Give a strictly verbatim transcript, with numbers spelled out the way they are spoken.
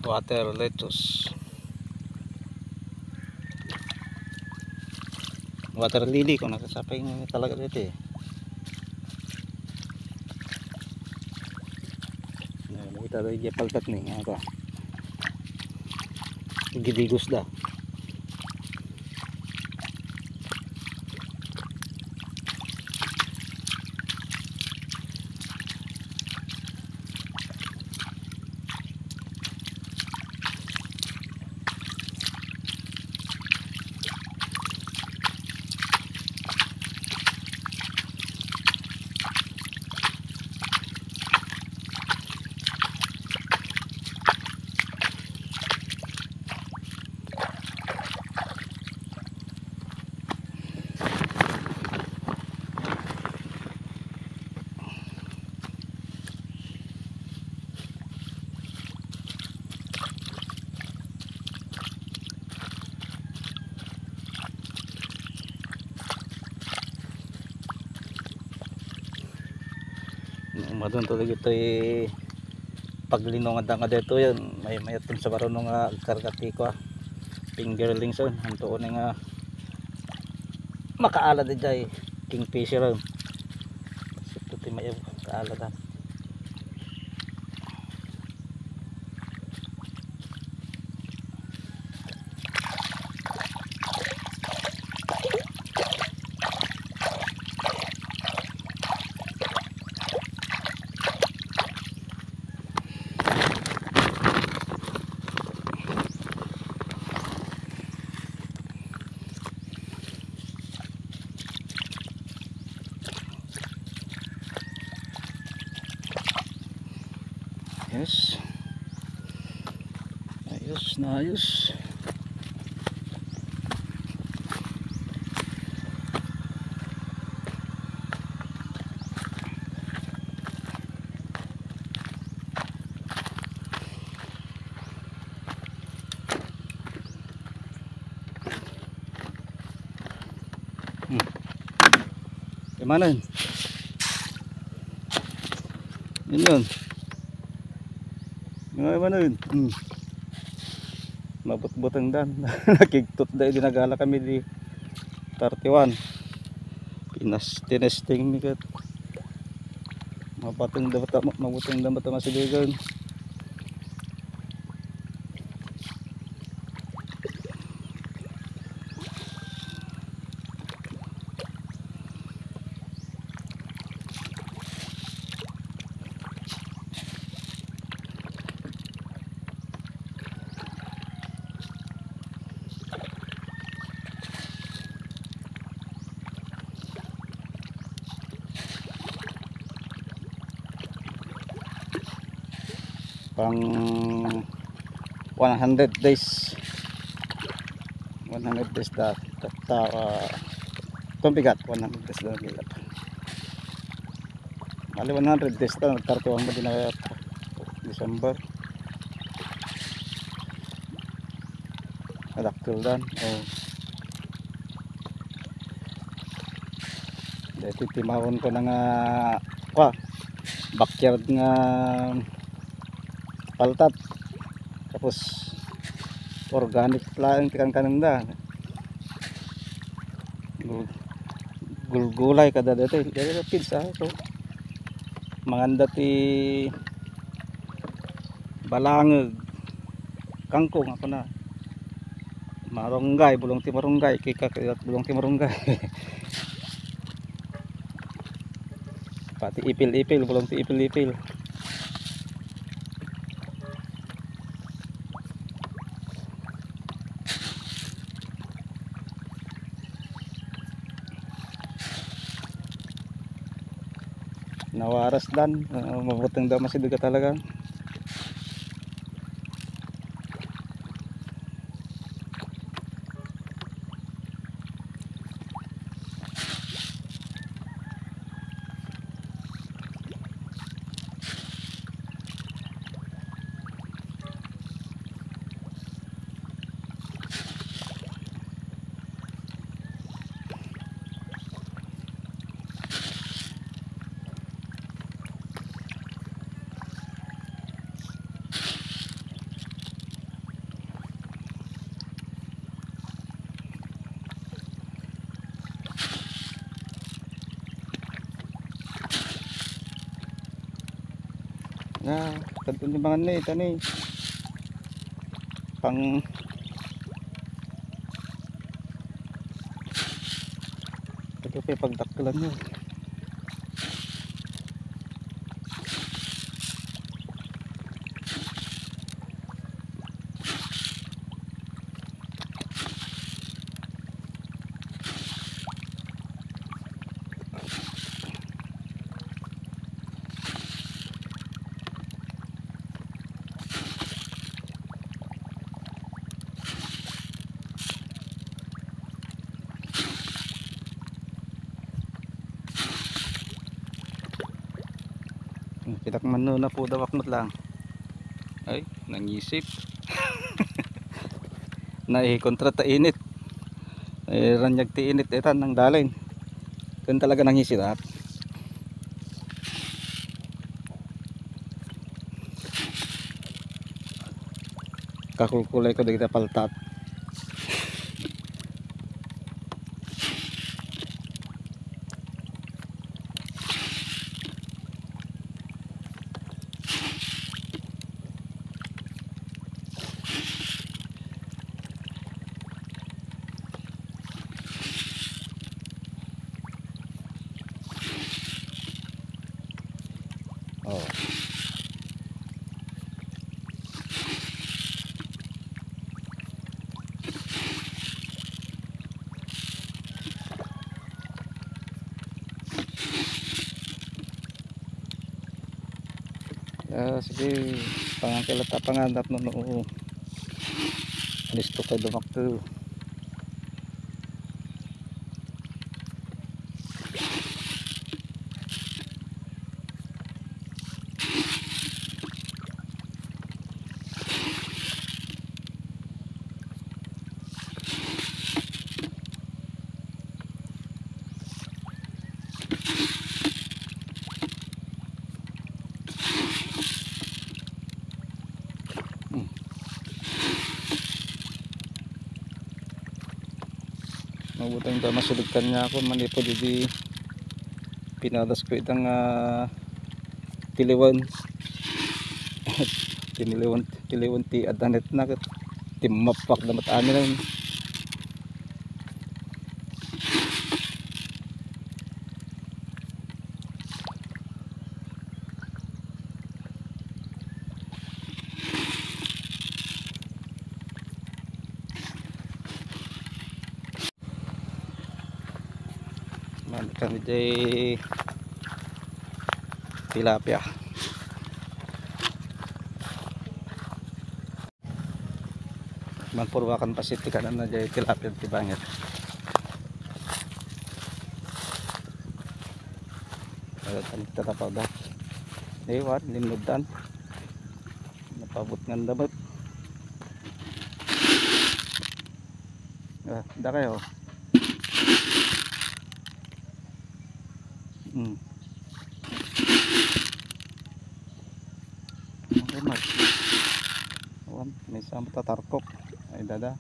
Water lettuce. Water lily, kung nakasapay nga talaga dito eh. Ayan, nakita tayo dyan, paltat ni, ano to? Gidigos da. Madun to dagitoy paglinungan da nga dito yan. May, may atun sa baruno nga agkarga ti kua, fingerlings on. Ang tuon nga makaala di jay kingfisher on. Sito ti mayo kaala da. Yes. Ayos na ayos. Hmm. Kay manen. Yun yun. Mga manen. Hmm. Mabutbuteng dan. Nakigtot da, di nagala kami di thirty-one. Pinas-, tinesting mi ket. Mabuteng da bata, mabuteng da bata masidigan. Pang one hundred days. One hundred days da, da, da, ah, itong bigat, one hundred days da bigat. Bali, one hundred days ta, nagkartuan mo din na December. Adakkel dan. Oh. Dahil timawon ko na nga, kwa, backyard nga paltat. Tapos, organic laeng ti kankanenda. Gul-, gulgulay kada dati. Dati na pizza. So, manganda ti balangag, kangkong, ako na. Marunggay, bulong ti marunggay. Kika, kika, bulong ti marunggay. Pati ipil-ipil, bulong ti ipil-ipil. Nawaras dan, ah, mabuteng da masidiga talaga. Ah, kadto ni mangan ni, tani. Pang, kadto pay pagdakkelan na. Kitak man no, napudawak met lang. Ay, nangisip. Naikontra ta init. Eh, ranyag ti init, itan nangdalin. Ken talaga nangisirap. Kakulkulay ko dagiti paltat. Oh. Ah, sige, pangan kayo latta, pangan tapno no, listo kayo dumakto. Hmm. Mabuting ta masuligkan niya ako, manipod idi pinadas ko itang, ah, tiliwan. Tiniliwan, tiliwan ti adda net na ket timmapak damat amin. Man kami jay tilapia. Manpurwakan pa siti kanan na jay tilapia ti bangir. Ay, tatapaw da. Ewan, linuddan. Napabot nga dapat. Ah, da kayo. Hmm. Okay, Mark. Awan, may sama tatarkok. Ay, dada.